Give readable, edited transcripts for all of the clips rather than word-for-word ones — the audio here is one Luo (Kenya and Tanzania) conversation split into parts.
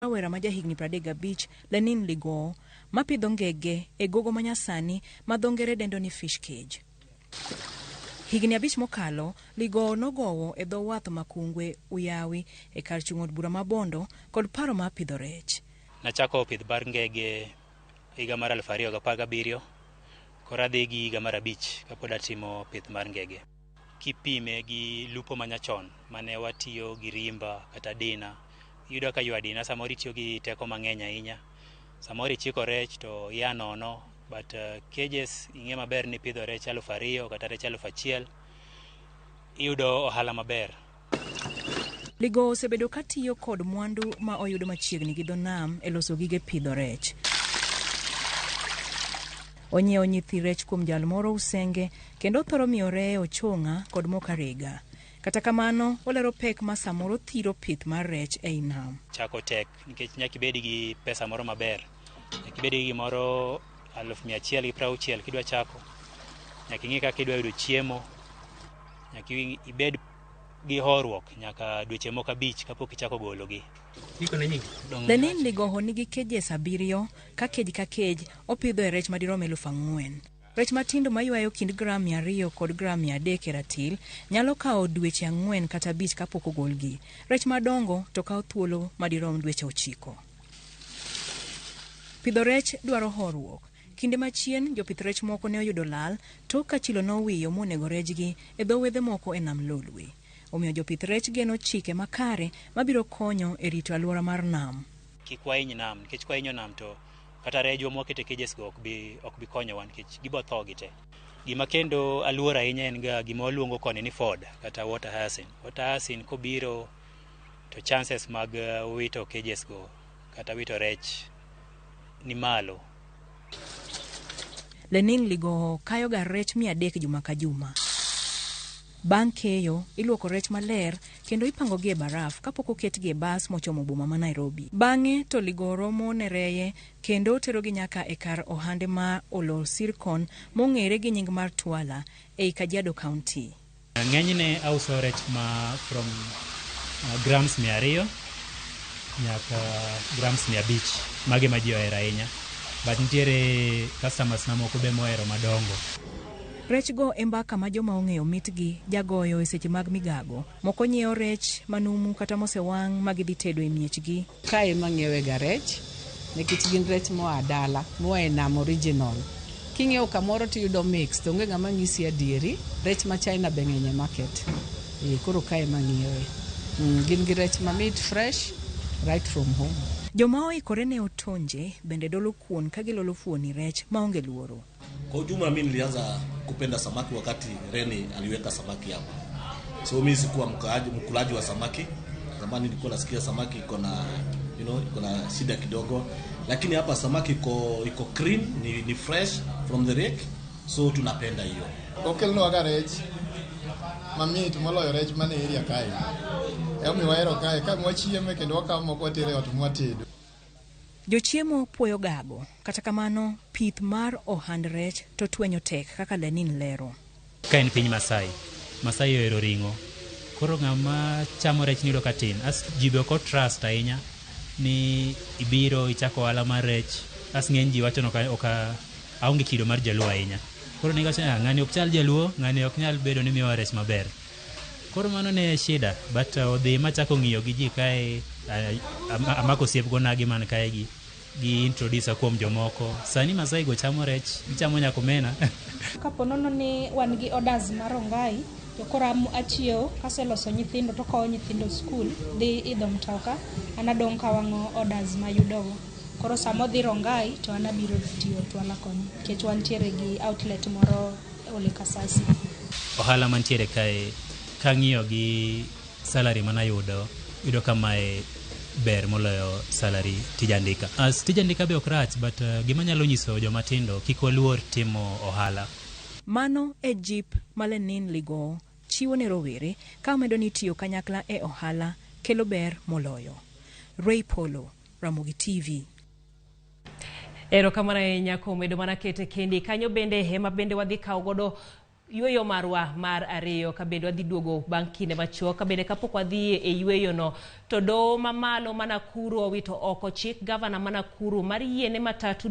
Rawera ma jahigni 35, Lenin Ligoo, mapidho ngege e gogo manyasani ma dho ngere dendo ni fish cage. Higni abich mokalo, Ligoo nogowo e dho wath ma Kungwe, Uyawi e kar chung' od bura ma Bondo kod paro mar pidho rech. Nachako pith mar ngege higa mar 2017, koro adhi gi higa mar abich kapod atimo pith mar ngege. Kipime gi lupo manyachon mane watiyo gi rimba kata dina, iyudo ka ywa dina samoro itiyo gi teko mang'eny ahinya, samoro ichiko rech to ya nono, but cages ing'e maber ni ipidho rech 2000 kata rech 1000, iyudo ohala maber. Ligo osebedo ka tiyo kod mwandu ma oyudo machiegni gi dho nam e loso gige pidho rech. Onyiewo nyithi rech kuom jal moro Usenge kendo othoro miyo reye ochong'a kod mok arega. Kata kamano, olero pek ma samoro thiro pith mar rech ei nam. Chako tek nikech nyaka ibed gi pesa moro maber. Nyaka ibed gi gimoro 160,000 kidwa chako. Nyaka ing'e kaka idwa yudo chiemo. Nyaka ibed gi horuok nyaka dweche moko abich kapok ichako gologi. Lenin Ligoho nigi cages abiriyo ka cage ka cage opidhoe rech madirom 4,000. Rech matindo maywayo kind gram 200 kod gram 300 e ratil nyalo kawo dweche 4 kata 5 kapok ogolgi. Rech madongo to kawo thuolo madirom dweche 9. Pidho rech dwaro horuok. Kinde machien jopith rech moko ne oyudo lal tok ka chilo nowiyo monego rejgi e dho wedhe moko e nam Lolwe. Omiyo jopith rech geno chike makare mabiro konyo e rito alwora mar nam. Kik wahiny nam nikech kwahinyo nam to kata rejwa mwakete cages go ok bi konyowa nikech gibo tho gite. Gima kendo aluor ahinya en ga gima waluongo koni ni ford kata water hyacinth. Water hyacinth kobiro to chances mag wito cages go kata wito rech ni malo. Lenin Ligoho kayo ga rech 300 juma ka juma. Bang' keyo, iluoko rech maler kendo ipangogi e baraf kapok oketgi e bas mochomo boma ma Nairobi. Bang'e to Ligoho romo ne reye kendo oterogi nyaka e kar ohande ma Olosirkon mong'ere gi nying mar Twala ei Kajiado County. Ng'enyne auso rech ma from grams 200 nyaka grams 500, mage ma ji ohero ahinya, but nitiere customers na moko be mohero madongo. Rechgo e mbaka ma joma ong'eyo mitgi jagoyo e seche mag migago. Moko nyiewo rech manumu kata mosewang' ma gidhi tedo e miechgi. Kae ema ng'iewe ga rech nikech gin rech moa dala, moa e nam original. King'iewo kamoro tiyudo mix to onge ng'ama ng'isi adieri. Rech ma China be ng'eny e market. Koro kae ema ng'iewe. Gin gi rech mamit fresh right from home. Joma oikore ne otonje bende dolo kuon ka gilolo fuoni rech maonge luoro. Kwa ujumla mimi nilianza kupenda samaki wakati Reni aliweka samaki hapa. So mimi sikuwa mkulaji wa samaki. Zamani nilikuwa nasikia samaki iko na, you know, iko na shida kidogo. Lakini hapa samaki iko clean, ni fresh from the lake. So tunapenda hiyo. Okelnwa ga rech mamit moloyo rech mane area kae. Emomiyo wahero kae, ka mwachieme kendo wakawo moko watere ot mwatedo. Jochiemo puoyo gago, kata kamano pith mar ohand rech to twenyo tek kaka Lenin lero. Ka en piny Masai, Masai ohero ring'o. Koro ng'ama chamo rech niyudo ka tin. As ji be ok o-trust ahinya ni ibiro ichako ohala mar rech. As ng'eny ji wacho ni ok aonge kido mar jaluo ahinya. Koro ne giwacho ni ng'ani ok chal jaluo, ng'ani ok nyal bedo ni miyowa rech maber. Koro mano ne shida, but odhi machako ng'iyo gi ji kae, amako osiep go nagi man kae gi, gi introduce kuom jomoko. Sani Masai go chamo rech, gichamo nyaka omena. Kapo nono ni wan gi orders mar Rongai, to koro achiewo, kaseloso nyithindo to kowo nyithindo skul, dhi idho mtoka, an adong' kawang'o orders mayudogo. Koro sama odhi Rongai to an abiro tiyo Twala koni, nikech wantiere gi outlet moro Ole Kasasi. Ohala mantiere kae, kang'iyo gi salary manayudo, yudo ka mae ber moloyo salary tij andika. As tij andika be ok rach, but gima nyalo nyiso joma tindo, kik waluor timo ohala. Mano e jip ma Lenin Ligo chiwo ne rowere ka omedo ni tiyo kanyakla e ohala kelo ber moloyo. Ray Polo, Ramogi TV. Erokamano ahinya kuom bedo mana kete kendi. Kanyo bende ema bende wadhi kawo godo Yweyo marwa mar ariyo ka bende wadhi duogo bang' kinde machuok ka bende kapok wadhi e yweyono to doho mamalo ma Nakuru owito oko chik gavana ma Nakuru mar yiene matatu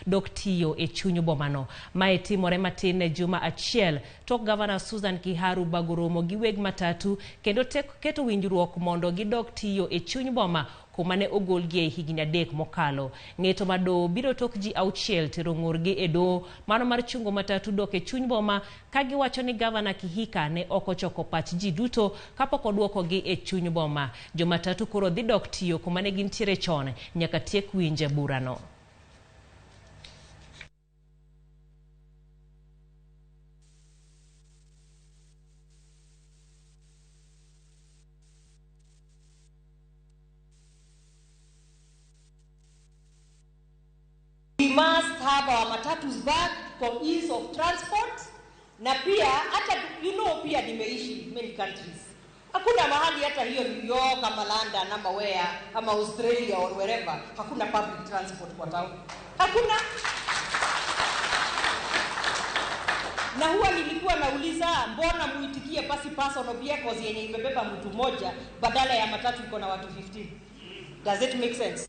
dok tiyo e chuny bomano. Mae timore matin ne juma achiel tok gavana Susan Kiharu bago romo gi weg matatu kendo keto winjruok mondo gidok tiyo e chuny boma kuma ne ogolgi e higni 3 mokalo. Ng'eto ma doho biro tok ji 6 tero ng'urgi e doho mano mar chungo matatu dok e chuny boma ka giwacho ni gavana Kihika ne ok ochoko pach ji duto kapok oduokogi e chuny boma. Jomatatu koro dhi dok tiyo kuma ne gintiere chon nyaka tiek winje burano. We must have our matatus back for ease of transport. Na pia hata pia nimeishi many countries. Hakuna mahali hata hiyo New York ama London ama where ama Australia or wherever hakuna public transport kwa town. Hakuna. Na huwa nilikuwa nauliza mbona muitikie basi personal vehicles yenye imebeba mtu mmoja badala ya matatu iko na watu 15. Does it make sense?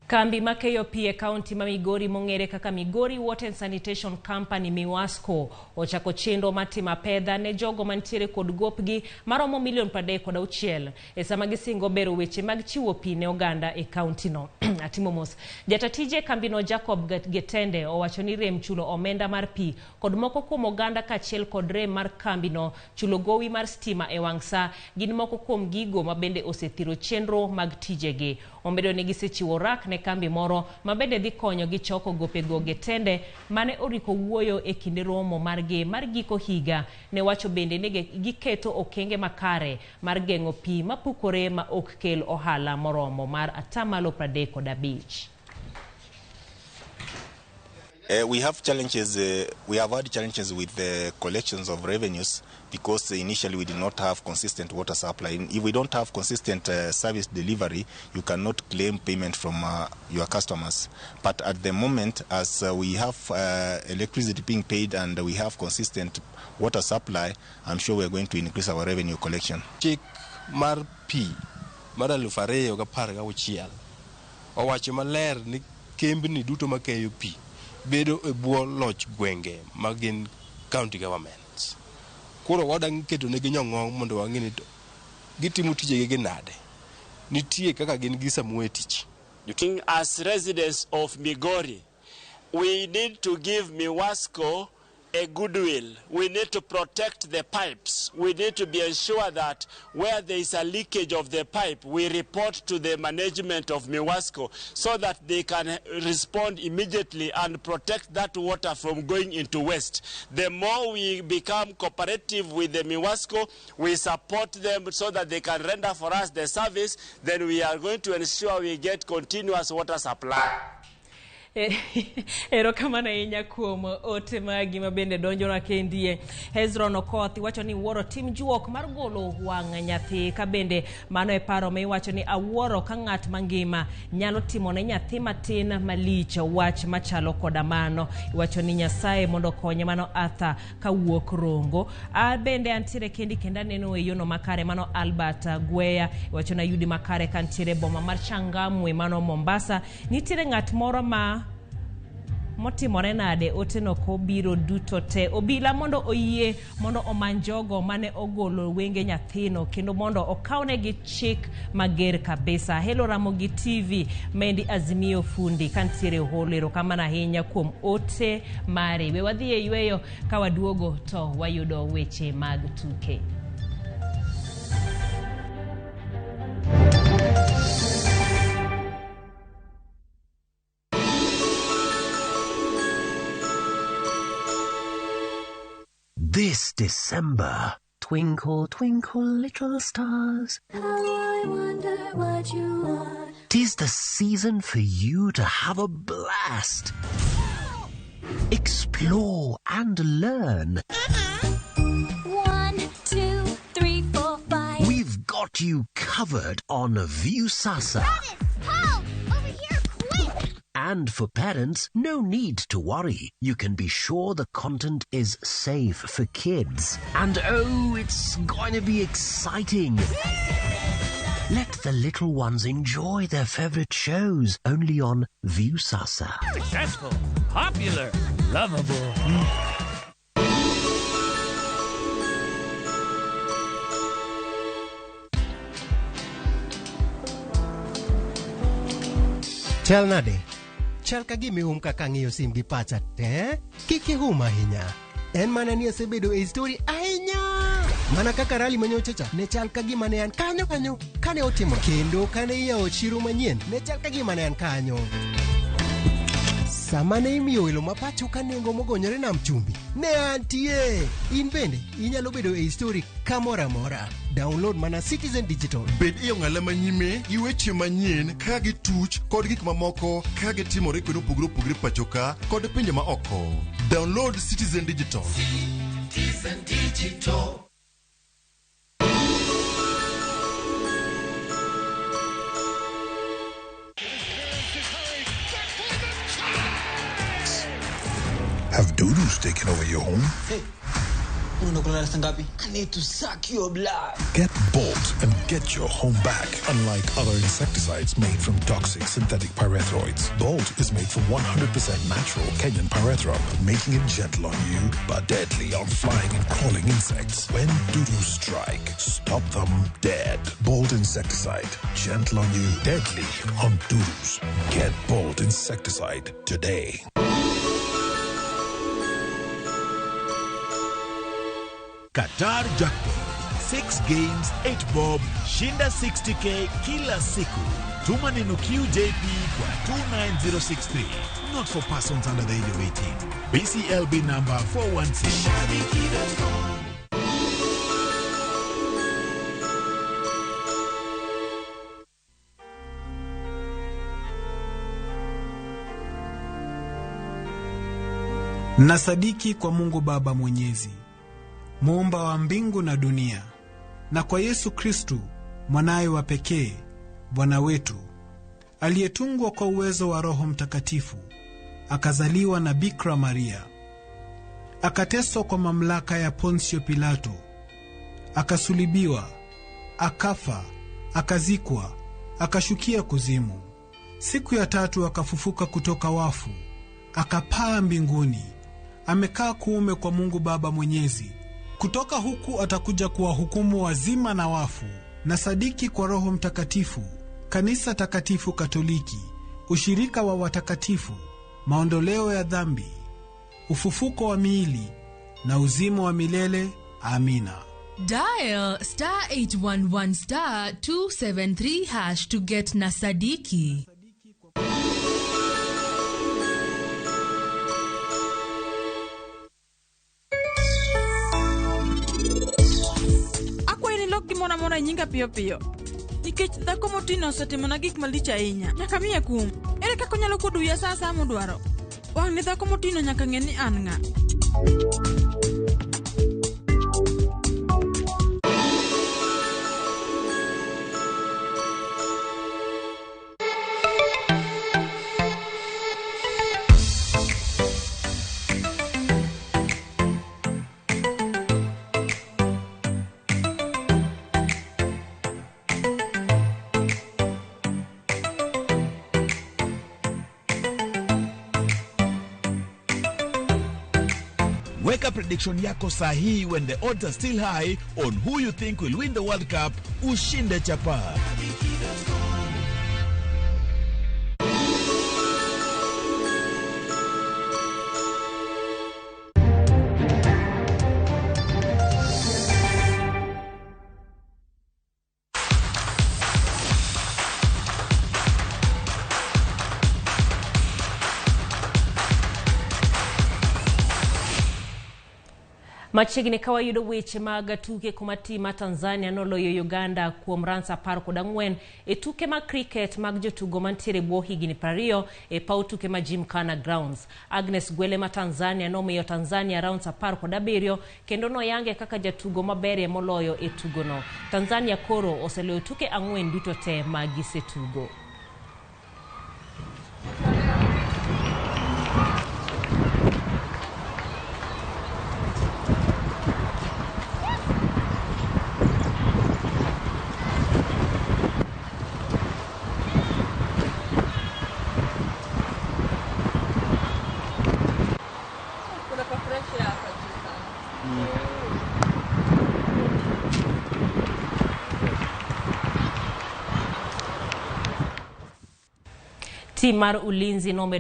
Kambi makeyo pi e kaunti ma Migori mong'ere kaka Migori Water and Sanitation Company Miwasco ochako chenro mar timo apedha ne jogo mantiere kod gopgi maromo milion 36 e sama gisingo bero weche mag chiwo pi ne oganda e kaunti no. Atimo mos. Jatatije kambino Jacob Getende owacho ni rem chulo omenda mar pi kod moko kuom oganda kaachiel kod rem mar kambino chulo gowi mar stima e wang' sa gin moko kuom gigo ma bende osethiro chenro mag tijegi. Omedo ni gisechiwo rak ne kambi moro ma bende dhi konyo gi choko gopego. Getende mane oriko wuoyo e kinde romo margi mar giko higa ne wacho bende ni giketo okenge makare mar geng'o pi mapukore ma ok kel ohala moromo mar 35%. We have challenges. We have had challenges with the collections of revenues because initially we did not have consistent water supply. If we don't have consistent service delivery, you cannot claim payment from your customers. But at the moment, as we have electricity being paid and we have consistent water supply, I'm sure we are going to increase our revenue collection. Chik mar pi mar 2016 owacho maler ni kembni duto makeyo pi bedo e bwo loch gwenge ma gin county governments. Koro wadang' keto negi nyong'ong mondo wang'e ni to gitimo tijegi gi nade. Nitie kaka gin gisamuo e tich. As residents of Migori, we need to give Miwasco a goodwill. We need to protect the pipes. We need to be ensure that where there is a leakage of the pipe, we report to the management of Miwasco so that they can respond immediately and protect that water from going into waste. The more we become cooperative with the Miwasco, we support them so that they can render for us the service, then we are going to ensure we get continuous water supply. Erokamano ahinya kuom ote magi ma bende donjona kendie. Hezron Okoth wacho ni wuoro tim juok mar golo wang' nyathi, ka bende mano e paro ma iwacho ni awuoro ka ng'at mangima nyalo timo ne nyathi matin malich wach machalo koda mano. Iwacho ni Nyasaye mondo okonye, mano Arthur kawuok Rongo. A bende antiere kendi kendo aneno e yono makare, mano Albert Gweya. Iwacho ni ayudi makare kantiere boma mar Changamwe, mano Mombasa. Nitiere ng'at moro ma motimore nade oteno kobiro duto te obila mondo oyie mondo omany jogo mane ogolo wenge nyathino kendo mondo okawnegi chik mager kabisa. Hello Ramogi TV Mendi Azimio Fundi kantiere holo, erokamano ahinya kuom ote mari. We wadhi e yweyo, ka waduogo to wayudo weche mag tuke. This December, twinkle, twinkle, little stars. How I wonder what you are. 'Tis the season for you to have a blast. Explore and learn. 1, 2, 3, 4, 5. We've got you covered on Viusasa. Travis, Paul, over here, quick! And for parents, no need to worry. You can be sure the content is safe for kids. And oh, it's going to be exciting. Let the little ones enjoy their favorite shows only on Viusasa. Successful, popular, lovable. Chal nade? Chal ka gima ihum kaka ang'iyo sim gi pacha te. Kik ihum ahinya. En mana ni asebedo e story ahinya. Mana kaka rally manyocha cha ne chal ka gima ne an kanyo kanyo kane otimo kendo kane iyawo chiro manyien ne chal ka gima ne an kanyo. Sama ne imiyo welo ma pacho ka nengo mogonyore nam chumbi ne antie. In bende inyalo bedo e story kamoro amora. Download mana Citizen Digital. Bed e ong'ala manyime gi weche manyien ka gituch kod gik mamoko ka gitimore kuonde mopogore opogore pacho ka kod pinje ma oko. Download Citizen Digital. Citizen Digital. Have dudus taken over your home? Hey, unakulala saa ngapi? I need to suck your blood. Get Bolt and get your home back. Unlike other insecticides made from toxic synthetic pyrethroids, Bolt is made from 100% natural Kenyan pyrethrum, making it gentle on you but deadly on flying and crawling insects. When dudus strike, stop them dead. Bolt insecticide, gentle on you, deadly on dudus. Get Bolt insecticide today. Qatar Jackpot. 6 games, 8 bob, shinda 60k kila siku. Tuma neno QJP kwa 29063. Not for persons under the age of 18. BCLB number 416. Nasadiki kwa Mungu Baba Mwenyezi, muumba wa mbingu na dunia, na kwa Yesu Kristu mwanaye wa pekee Bwana wetu, aliyetungwa kwa uwezo wa Roho Mtakatifu, akazaliwa na Bikira Maria, akateswa kwa mamlaka ya Ponsio Pilato, akasulibiwa, akafa, akazikwa, akashukia kuzimu. Siku ya tatu akafufuka kutoka wafu, akapaa mbinguni, amekaa kuume kwa Mungu Baba Mwenyezi. Kutoka huku atakuja kuwahukumu wazima na wafu. Na sadiki kwa Roho Mtakatifu, kanisa takatifu Katoliki, ushirika wa watakatifu, maondoleo ya dhambi, ufufuko wa miili na uzima wa milele. Amina. Dial star 811 star 273 hash to get Nasadiki. Akwayi ni lok gimoro amora e nyinga piyo piyo. Nikech dhako motino osetimona gik malich ahinya. Nyaka miye kum. Ere kaka onyalo kuodo wiya sa asaya modwaro? Wang' ni dhako motino nyaka ng'e ni an ng'a. Weka prediction yako sahihi when the odds are still high on who you think will win the World Cup. Ushinde chapa. Machiegni ka wayudo weche mag tuke kuma tim ma Tanzania noloyo Uganda kuom runs 14 e tuke mag cricket mag jotugo mantiere bwo higni 20 e paw tuke ma Gymkhana Grounds. Agnes Gwele ma Tanzania nomiyo Tanzania runs 17 kendo noyange kaka jatugo maberie moloyo e tugono. Tanzania koro oseloyo tuke 4 duto te ma gisetugo. Tim mar Ulinzi nomedo